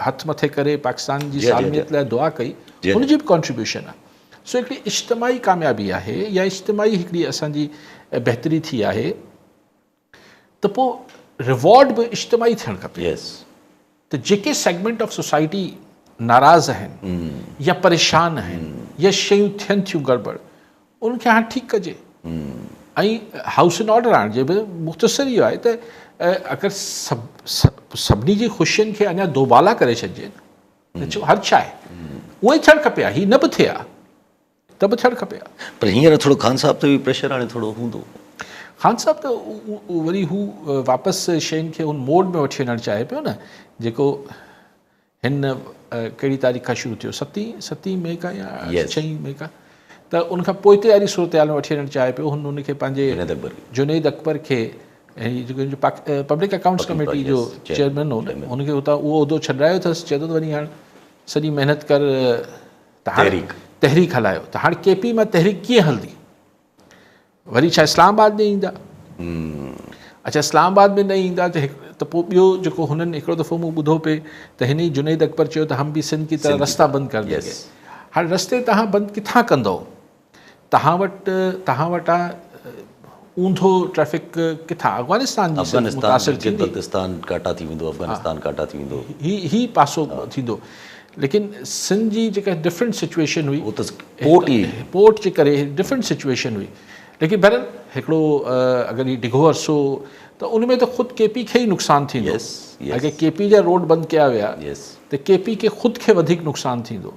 هٿ مٿي ڪري پاڪستان جي سالميت لاء دعا ڪئي هن جي به ڪنٽريبيوشن آهي. سو هڪڙي اجتماعي ڪاميابي آهي يا اجتماعي هڪڙي اسان جي بهتري ٿي آهي ته پوء ريوارڊ به اجتماعي ٿيڻ کپي ته جيڪي سيگمينٽ آف سوسائٽي ناراض آهن يا پريشان آهن يا شيون ٿين ٿيون گڙٻڙ انهن کي هاڻ ٺيڪ ڪجي ۽ هائوس ان آرڊر آڻجي به مختصر اهو آهي ته اگر سڀني جي خوشين کي اڃا دوبالا ڪري ڇڏجي نه ته هر ڇا آهي اهو ئي ٿيڻ کپي ها هي نه به ٿئي ها ته به ٿيڻ کپي ها. پر هينئر ٿورو خان صاحب تي به پريشر هاڻي ٿورو هوندو. خان صاحب ته وري هو واپس شين کي ان موڊ ۾ وٺي وڃڻ چاهي پيو نه جيڪو هن ڪهڙي تاريخ کان شروع ٿيو ستين ستين مئي کان يا ڇهين مئي کان ته ان کان پوئتي واري صورتحال ۾ وٺي وڃڻ چاهي پيو هن ان کي پنهنجي جنيد اڪبر کي ۽ جيڪو هن جو پبلڪ اڪائونٽس ڪميٽي جو چيئرمين هو نه هن کي اتان اهو عهدو ڇڏرايو اٿس چئي ٿو ته وڃي هاڻ سڄي محنت ڪر ته هاڻ تحريڪ هلايو ته هاڻ ڪي پي مان تحريڪ ڪيئن هلندي وري ڇا اسلام آباد ۾ ايندا اچھا اسلام آباد ۾ نه ايندا ته ته پوء ٻيو جيڪو هنن هڪڙو دفعو مون ٻڌو پئي ته هن ئي جنيد اڪبر چيو ته هم به سنڌ ڪي طرح رستا بند ڪر دينگي هاڻ رستي تهان بند ڪٿان ڪندو تهان وٽ تهان وٽان اونڌو ٽريفڪ ڪٿان افغانستان جي صرف متاثر ٿيندي. بلتستان ڪاٽا ٿي ويندو افغانستان ڪاٽا ٿي ويندو. هي هي پاسو ٿيندو ليڪن سنڌ جي جيڪا ڊفرنٽ سچويشن هئي هو ته پورٽ ئي پورٽ جي ڪري ڊفرنٽ سچويشن هئي ليڪن بهرحال هڪڙو اگر هي ڊگهو عرصو ته ان ۾ ته خود ڪي پي کي ئي نقصان ٿيندو اگر ڪي پي جا روڊ بند ڪيا ويا ته ڪي پي کي خود کي وڌيڪ نقصان ٿيندو.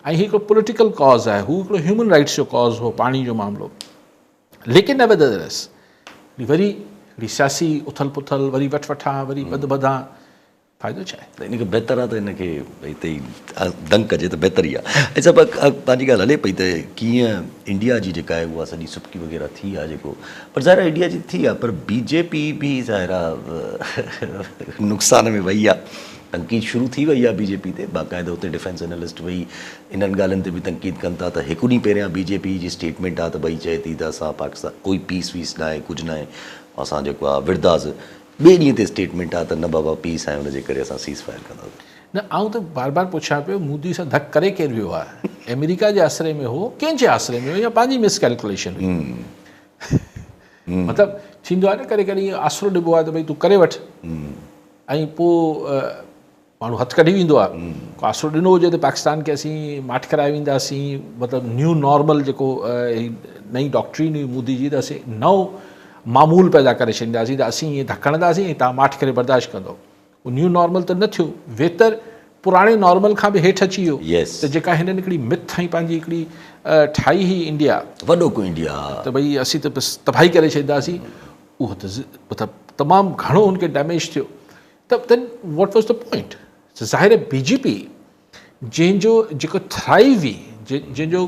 ۽ هي هڪڙو پوليٽيڪل ڪاز آهي، هو هڪڙو هيومن رائٽس جو ڪاز هو پاڻي جو معاملو، ليڪن نيوردليس وري هڪڙي سياسي اٿل پٿل، وري وٺ وٺان، وري ٻڌ ٻڌان، فائدو ڇا آهي؟ ته ان کي بهتر آهي ته ان کي هتي ئي دنگ ڪجي ته بهتر ئي آهي. ۽ صاحب پنهنجي ڳالهه هلي پئي ته ڪيئن انڊيا جي جيڪا آهي اها سڄي سبڪي وغيره ٿي آهي جيڪو پر ظاهر آهي انڊيا جي ٿي آهي پر بي جي پي به ظاهر آهي نقصان ۾ وئي آهي. تنقيد شروع ٿي وئي آهي بي جي پي تي، باقاعده اتي ڊفينس اينالسٽ ويهي انهن ڳالهين تي به تنقيد ڪن ٿا ته هڪ ڏينهن پهريان بي جي پي جي اسٽيٽمينٽ آهي ته ڀئي چئي ٿي ته اسان پاڪستان ڪوئي پيس ويس ناهي ڪجهه ناهي اسان جيڪو آهي وڙهنداسين ٻئي ڏينهن تي اسٽيٽمينٽ آهي ته نه بابا پيس آهي ان جي ڪري اسان سيز فائر ڪنداسين. نه آئون ته بار بار پڇان پيو مودي سان ڌڪ ڪري ڪير ويو آهي آمريڪا جي آسري ۾ هو ڪنهن جي آسري ۾ هو يا پنهنجي مس ڪيلڪوليشن هئي مطلب ٿيندو آهي نه ڪڏهن ڪڏهن آسرو ڏبو آهي ته ڀئي تون ڪري وٺ ۽ پوء ماڻهو هٿ ڪڍي ويندو آهي ڪو آسرو ڏنو هجي ته پاڪستان کي اسين ماٺ ڪرائي وينداسين مطلب نيو نارمل جيڪو نئين ڊاڪٽرين هئي مودي جي ته اسين نئون معمول پيدا ڪري ڇڏينداسين ته اسين ائين ڌڪ هڻنداسين ۽ توهان ماٺ ڪري برداشت ڪندو اهو نيو نارمل ته نه ٿيو ويتر پراڻي نارمل کان به هيٺ اچي ويو ته جيڪا هنن هڪڙي مٿ ۽ پنهنجي هڪڙي ٺاهي هئي انڊيا وڏو ڪو انڊيا ته ڀئي اسين ته بس تباهي ڪري ڇڏينداسين اهو ته مطلب تمام گهڻو هن کي ڊيميج ٿيو ته then what was the point ظاهر آهي بي جي پي جنهن جو جيڪو ٿرائيو هئي جنهن جو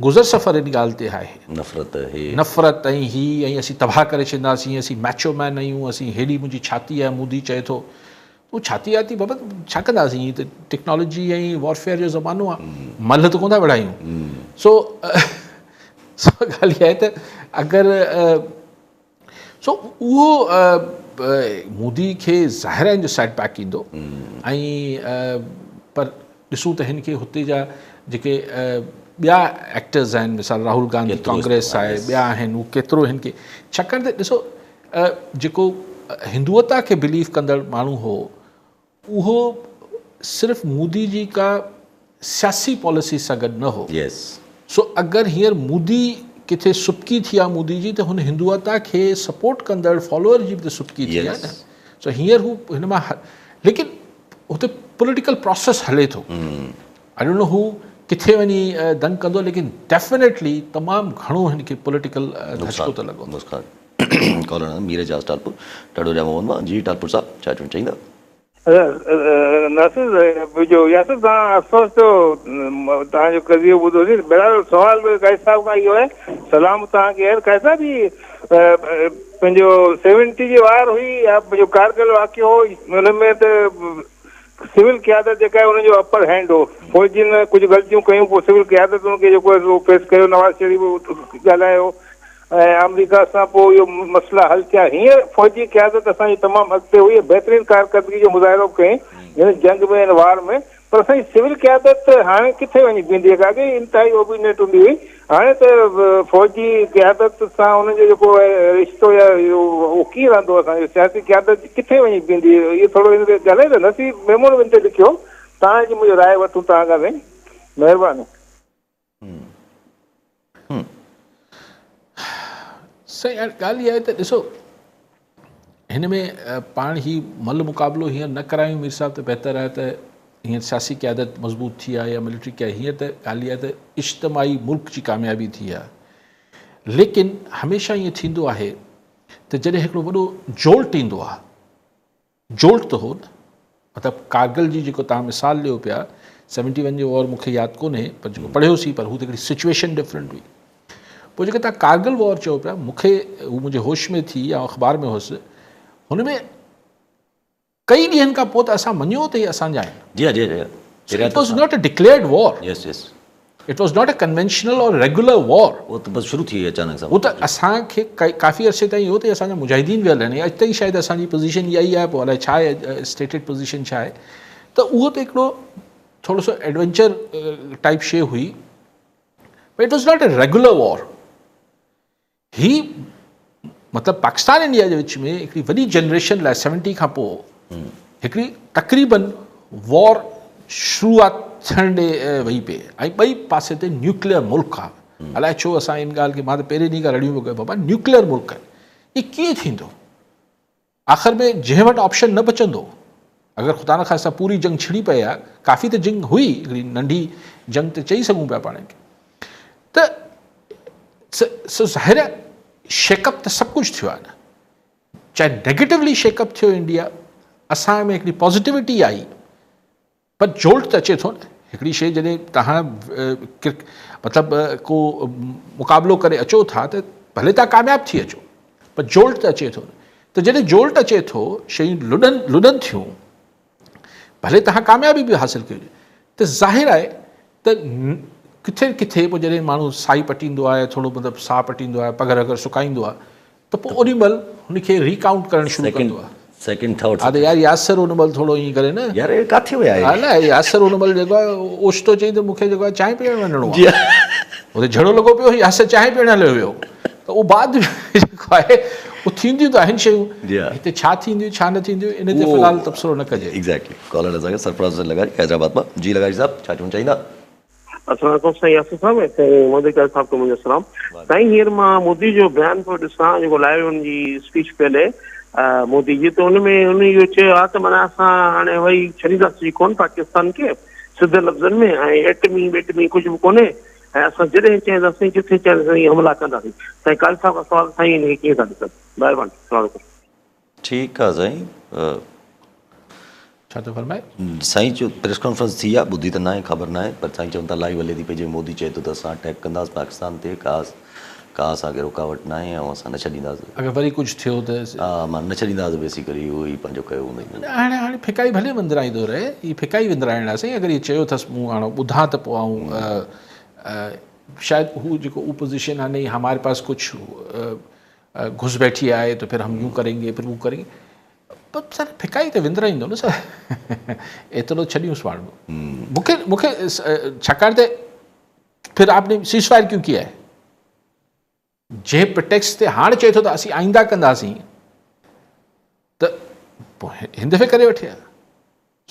گذر سفر ان ڳالهه تي آهي نفرت هي نفرت ۽ هي ۽ اسين تباهه ڪري ڇڏينداسين اسين ميچو مين آهيون اسين هيڏي منهنجي ڇاتي آهي مودي چئي ٿو هو ڇاتي آتي بابا ڇا ڪنداسين هي ته ٽيڪنالاجي ۽ وارفيئر جو زمانو آهي ملهه ته ڪونه ٿا وڙهايون سو سو ڳالهه اها آهي ته اگر سو اهو مودي کي ظاهر آهي جو سيٽ بيڪ ايندو ۽ پر ڏسون ته هن کي هتي جا جيڪي ٻيا ايڪٽرز آهن مثال راهول گانڌي ڪانگريس آهي ٻيا آهن هو ڪيترو هن کي ڇاڪاڻ ته ڏسو جيڪو هندوتا کي بليف ڪندڙ ماڻهو هو اهو صرف مودي جي ڪا سياسي پاليسي سان گڏ نه هو. سو اگر هينئر مودي ڪٿي سبڪي ٿي آ مودي جي ته هن هندوتا کي سپورٽ ڪندڙ فالوئر جي به ته سبڪي ٿي آ نه. سو هينئر هو هن مان ليڪن هتي پوليٽيڪل پراسيس هلي ٿو. I don't know هو ڪٿي وڃي دنگ ڪندو ليڪن ڊيفينيٽلي تمام گهڻو هن کي پوليٽيڪل ڌچڪو ته لڳندو. نسخان ڪالر مير اعجاز ٽالپور ٽنڊو ڄام محمد مان جي ٽالپور صاحب ڇا چوڻ چاهيندا. ناصر جو ياسر توهان افسوس ٿيو توهان جو قضيو ٻڌوسين بهرحال سوال قائد صاحب کان اهو آهي سلام توهان کي آهي قائد صاحب هي پنهنجو سيونٽي جي وار هئي يا پنهنجو ڪارگل واقعو هو ان ۾ ته سول قيادت جيڪا آهي ان جو اپر هينڊ هو فوجين ڪجهه غلطيون ڪيون پوء سول قيادت ان کي جيڪو آهي سو فيس ڪيو نواز شريف ڳالهايو ۽ آمريڪا سان پوء اهو مسئلا حل ٿيا هينئر فوجي قيادت اسان جي تمام اڳتي هئي بهترين ڪارڪردگي جو مظاهرو به ڪيائين هن جنگ ۾ هن وار ۾ پر اسان جي سول قيادت هاڻي ڪٿي وڃي بيهندي جيڪا اڳي ئي انتهائي اوبيڊينٽ هوندي هئي هاڻي ته فوجي قيادت سان انهن جو جيڪو رشتو يا اهو ڪيئن رهندو اسان جو سياسي قيادت ڪٿي وڃي بيهندي اهو ٿورو ان تي ڳالهائيندا نصير ميمڻ به ان تي لکيو توهان جي منهنجي راء وٺون توهان کان سائين مهرباني. سائين ڳالهه اها آهي ته ڏسو هن ۾ پاڻ هي مل مقابلو هينئر نه ڪرايون مير صاحب ته بهتر آهي ته هينئر سياسي قيادت مضبوط ٿي آهي يا ملٽري قيادت هينئر ته ڳالهه اها آهي ته اجتماعي ملڪ جي ڪاميابي ٿي آهي ليڪن هميشه ائين ٿيندو آهي ته جڏهن هڪڙو وڏو جولٽ ايندو آهي جولٽ ته هو نه مطلب ڪارگل جي جيڪو توهان مثال ڏيو پيا سيونٽي ون جو وار مون کي ياد ڪونهي پر جيڪو پڙهيوسين پر هو ته هڪڙي سچويشن ڊفرنٽ هئي پوء جيڪو توهان ڪارگل وار چئو پيا مون کي هو منهنجي هوش ۾ ٿي يا اخبار ۾ هوس هن ۾ ڪئي ڏينهن کان پوء ته اسان مڃيو ته هي اسان جا آهن جي جي جي It was not a declared war. Yes, yes. It was not a conventional or regular war. اهو ته بس شروع ٿي وئي اچانڪ سان. اهو ته اسان کي ڪافي عرصي تائين اهو ته اسان جا مجاهدين ويل آهن اڄ تائين شايد اسان جي پوزيشن اها ئي آهي پوء الائي ڇا آهي اسٽيٽيڊ پوزيشن ڇا آهي ته اهو ته هڪڙو ٿورو سو ايڊونچر ٽائپ شي هئي but it was not a regular war. هي مطلب پاڪستان انڊيا جي وچ ۾ هڪڙي وڏي جنريشن لاء سيونٽي کان پوء هڪڙي تقريبن وار شروعات ٿيڻ ڏي وئي پئي ۽ ٻئي پاسي تي نيوڪليئر ملڪ آ الائي ڇو اسان ان ڳالهه کي مان ته پهرين ڏينهن کان رڙيون پيو ڪيان بابا نيوڪليئر ملڪ آهن هي ڪيئن ٿيندو آخر ۾ جنهن وٽ آپشن نه بچندو، اگر خدا نخواسته پوري جنگ ڇڙي پئي ها، ڪافي ته جنگ هئي، هڪڙي ننڍي جنگ ته چئي سگهون پيا پاڻ کي، ته سو ظاهر آهي شيڪ اپ ته سڀ ڪجهه ٿيو آهي نه، چاهي نيگيٽولي شيڪ اپ ٿيو انڊيا، اسان ۾ هڪڙي پازيٽوٽي آئي. پر جولٽ ته اچي ٿو نه هڪڙي شيء جڏهن توهان مطلب ڪو مقابلو ڪري اچو ٿا ته ڀلي توهان ڪامياب ٿي اچو پر جولٽ ته اچي ٿو نه ته جڏهن جولٽ اچي ٿو شيون لڏن لڏن ٿيون ڀلي توهان ڪاميابي به حاصل ڪئي هجي ته ظاهر آهي ته ڪٿي ڪٿي پوء جڏهن ماڻهو سائي پٽيندو آهي ٿورو مطلب ساهه پٽيندو آهي پگهر وگهر سڪائيندو آهي ته پوء اوڏي مهل هن کي ري ڪائونٽ ڪرڻ شروع ڪندو آهي. سيڪنڊ ٿاٽس ها ته يار ياسر ان مهل ٿورو ائين ڪري نه. يار اهي ڪاٿي ويا ها نه ياسر ان مهل جيڪو آهي اوچتو چئي ته مون کي جيڪو آهي چانهه پيئڻ وڃڻو آهي. اتي جهڙو لڳو پيو ياسر چانهه پيئڻ هليو ويو ته اهو بعد ۾ جيڪو آهي اهو ٿينديون ته آهن شيون هتي ڇا ٿينديون ڇا نه ٿينديون ان تي في الحال تبصرو نه ڪجي. ايگزيڪٽلي ڪالر اسان کي سرفراز حسين لغاري حيدرآباد مان جي لغاري صاحب ڇا چوڻ چاهيندا. السلام عليڪم سائين ياسر صاحب ۽ سائين مودي قاضي صاحب کي منهنجو سلام سائين هينئر مان مودي جو بيان پيو ڏسان جيڪو لائيو ان جي اسپيچ پئي هلي مودي جي ته ان ۾ ان اهو چيو آهي ته معنيٰ اسان هاڻي وري ڇڏينداسين ڪون پاڪستان کي سڌي لفظن ۾ ۽ ايٽمي ٻيٽمي ڪجهه به ڪونهي ۽ اسان جڏهن چاهينداسين جٿي چاهينداسين حملا ڪنداسين سائين قاضي صاحب کان سوال سائين ان کي ڪيئن ٿا ڏسن مهرباني السلام عليڪم. ٺيڪ آ سائين. ڇا ٿو فرمائي. سائين چيو پريس ڪانفرنس ٿي آ ٻڌي ته ناهي خبر ناهي پر سائين چون ٿا لائيو هلي ٿي پئي جي مودي چئي ٿو ته اسان اٽيڪ ڪنداس پاڪستان تي ڪا ڪا اسان کي رڪاوٽ ناهي ۽ اسان نه ڇڏينداس. اگر وري ڪجهه ٿيو ته. ها مان نه ڇڏينداس بيسيڪلي اهو ئي پنهنجو ڪيو هوندائين. نه هاڻي هاڻي ڦڪائي ڀلي وندرائيندو رهي هي ڦڪائي وندرائڻ آ سائين اگر هي چيو اٿس مون هاڻ ٻڌان ته پوء آئون شايد هو جيڪو اپوزيشن آ نهي هماري پاس ڪجهه گهس بيٺي آهي تو پھر هم يون ڪرين گي پھر وو ڪرين گي پر سر ڦڪائي ته وندرائيندو نه سر ايترو ڇڏيونس پاڻ مونکي مونکي ڇاڪاڻ ته پھر آپ ني سيز فائر ڪيون ڪيا هي جنهن پرٽيڪس تي هاڻ چئي ٿو ته اسين آئنده ڪنداسين ته پوء هن دفعي ڪري وٺي ها.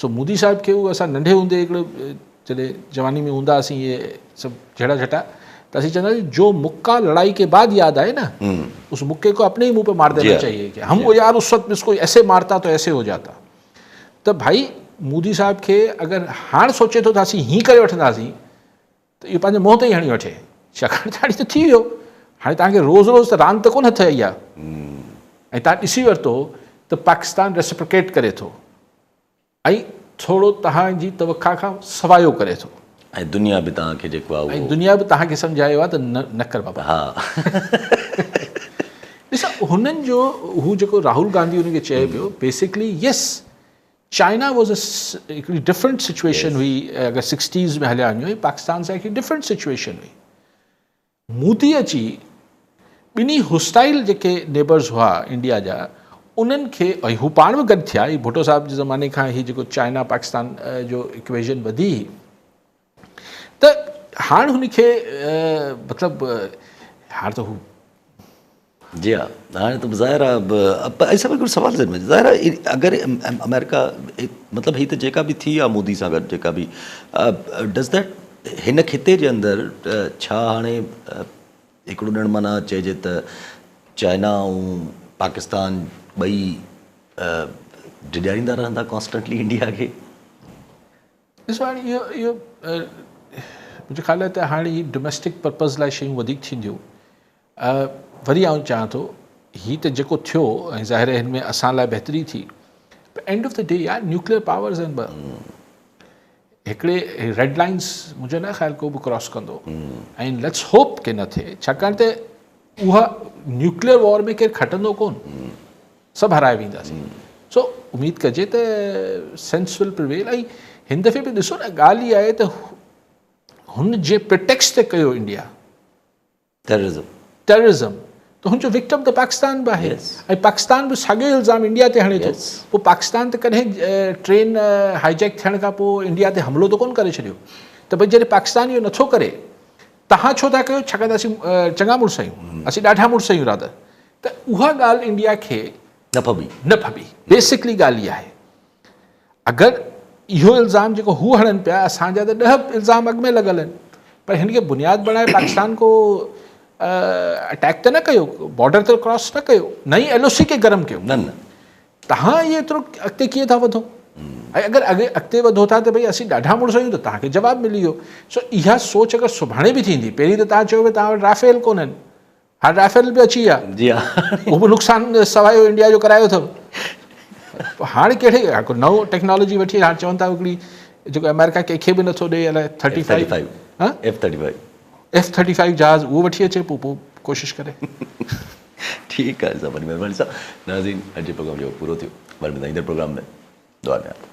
سو مودي صاحب کي اهو اسان ننڍي هوندي هڪڙو جڏهن جواني ۾ هوندا هئاسين اهي سڀ جهڙا جهٽا ته اسين چوندا هئاسين جو مڪا لڙائي ڪي بعد ياد آئي نه اس مڪي ڪو اپني ئي منهن پي مار دينا چاهيي ڪي هم يار اس وقت اس ڪو ايسي مارتا تو ايسي هو جاتا ته ڀائي. مودي صاحب کي اگر هاڻ سوچي ٿو ته اسين هين ڪري وٺنداسين ته اهو پنهنجي منهن تي ئي هڻي وٺي، ڇاڪاڻ ته هاڻي ته ٿي ويو، هاڻي توهان کي روز روز ته راند ته ڪونه هٿ آئي آهي ۽ توهان ڏسي ورتو ته پاڪستان ريسپرڪيٽ ڪري ٿو ۽ ٿورو توهان جي توقع کان سوايو ڪري ٿو. ۽ دنيا به توهان کي جيڪو آهي اهو. ۽ دنيا به توهان کي سمجهايو آهي ته نه نه ڪر بابا. ها. ڏس هنن جو هو جيڪو راهول گانڌي ان کي چئي پيو basically yes China was a هڪڙي ڊفرنٽ سچويشن هئي اگر سڪسٽيز ۾ هليا وڃو پاڪستان سان هڪڙي ڊفرنٽ سچويشن هئي مودي اچي ٻنهي هوسٽائل جيڪي نيبرز هئا انڊيا جا انهن کي ۽ هو پاڻ به گڏ ٿيا هي ڀٽو صاحب جي زماني کان هي جيڪو چائنا پاڪستان جو اڪويشن وڌي ته هاڻ هن کي مطلب هاڻ ته هو جي ها هاڻي ته ظاهر آ پر صاحب هڪڙو سوال ذهن ۾ ظاهر آ اگر آمريڪا مطلب هي ته جيڪا به ٿي آ مودي سان گڏ جيڪا به ڊز that هن خطي جي اندر ڇا هاڻي هڪڙو ڏڻ معنيٰ چئجي ته چائنا ۽ پاڪستان ٻئي ڊيڄاريندا رهندا ڪانسٽنٽلي انڊيا کي. ڏسو هاڻي اهو اهو منهنجو خيال آهي ته هاڻي هي ڊوميسٽڪ پرپز لاء شيون وڌيڪ ٿينديون وري آئون چاهيان ٿو هي ته جيڪو ٿيو ۽ ظاهر آهي هن ۾ اسان لاء بهتري ٿي پر اينڊ آف the D يار نيوڪليئر پاورز آهن ٻه هڪڙي ريڊ لائنس منهنجو نه خيال ڪو به ڪراس ڪندو ۽ let's hope ڪي نه ٿئي ڇاڪاڻ ته اها نيوڪليئر وار ۾ ڪير کٽندو ڪون سڀ هرائي وينداسين سو اميد ڪجي ته سينس ول پريويل ۽ هن دفعي به ڏسو نه ڳالهه اها آهي ته هن جي پريٽيڪس تي ڪيو انڊيا ٽيررزم. ٽيررزم ته هن جو وڪٽم ته پاڪستان به آهي ۽ پاڪستان به ساڳيو الزام انڊيا تي هڻي ٿو پوء پاڪستان ته ڪڏهن ٽرين هائي جيڪ ٿيڻ کان پوء انڊيا تي حملو ته ڪونه ڪري ڇڏيو ته ڀئي جڏهن پاڪستان اهو نٿو ڪري تهان ڇو ٿا ڪيو ڇاڪاڻ ته اسين چڱا مڙس آهيون اسين ڏاڍا مڙس آهيون رادر ته اها ڳالهه انڊيا کي نه ڦٻي نه ڦٻي بيسڪلي ڳالهه اها آهي اگر اهو الزام جيڪو هو هڻن پيا اسان جا ته ڏهه الزام اڳ ۾ لڳل آهن پر هن کي بنياد بڻائي پاڪستان ڪو اٽيڪ ته نه ڪيو بارڊر ته ڪراس نه ڪيو نه ئي ايل او سي کي گرم ڪيو نه نه تهان اهي ايترو اڳتي ڪيئن ٿا وڌو ۽ اگر اڳتي وڌو ٿا ته ڀئي اسين ڏاڍا مڙس آهيون ته تهان کي جواب ملي ويو سو اها سوچ اگر سڀاڻي به ٿيندي پهرين ته تهان چيو ڀئي تهان وٽ رافيل ڪونهن هاڻ رافيل به اچي ويا. جي ها. اهو به نقصان سوايو انڊيا جو ڪرايو اٿو. هاڻ ڪهڙي هڪ نئون ٽيڪنالاجي وٺي هاڻ چون ٿا هڪڙي جيڪو آمريڪا ڪنهن کي به نٿو ڏي الائي ٿرٽي فائيو ها ايف ٿرٽي فائيو ايف 35 جهاز اهو وٺي اچي پوء پوء ڪوشش ڪري. ٺيڪ آهي صاحب وڏي مهرباني صاحب ناظرين اڄ جو پروگرام جو پورو ٿيو وري ملندا ايندڙ پروگرام ۾ دعا ۾ ياد.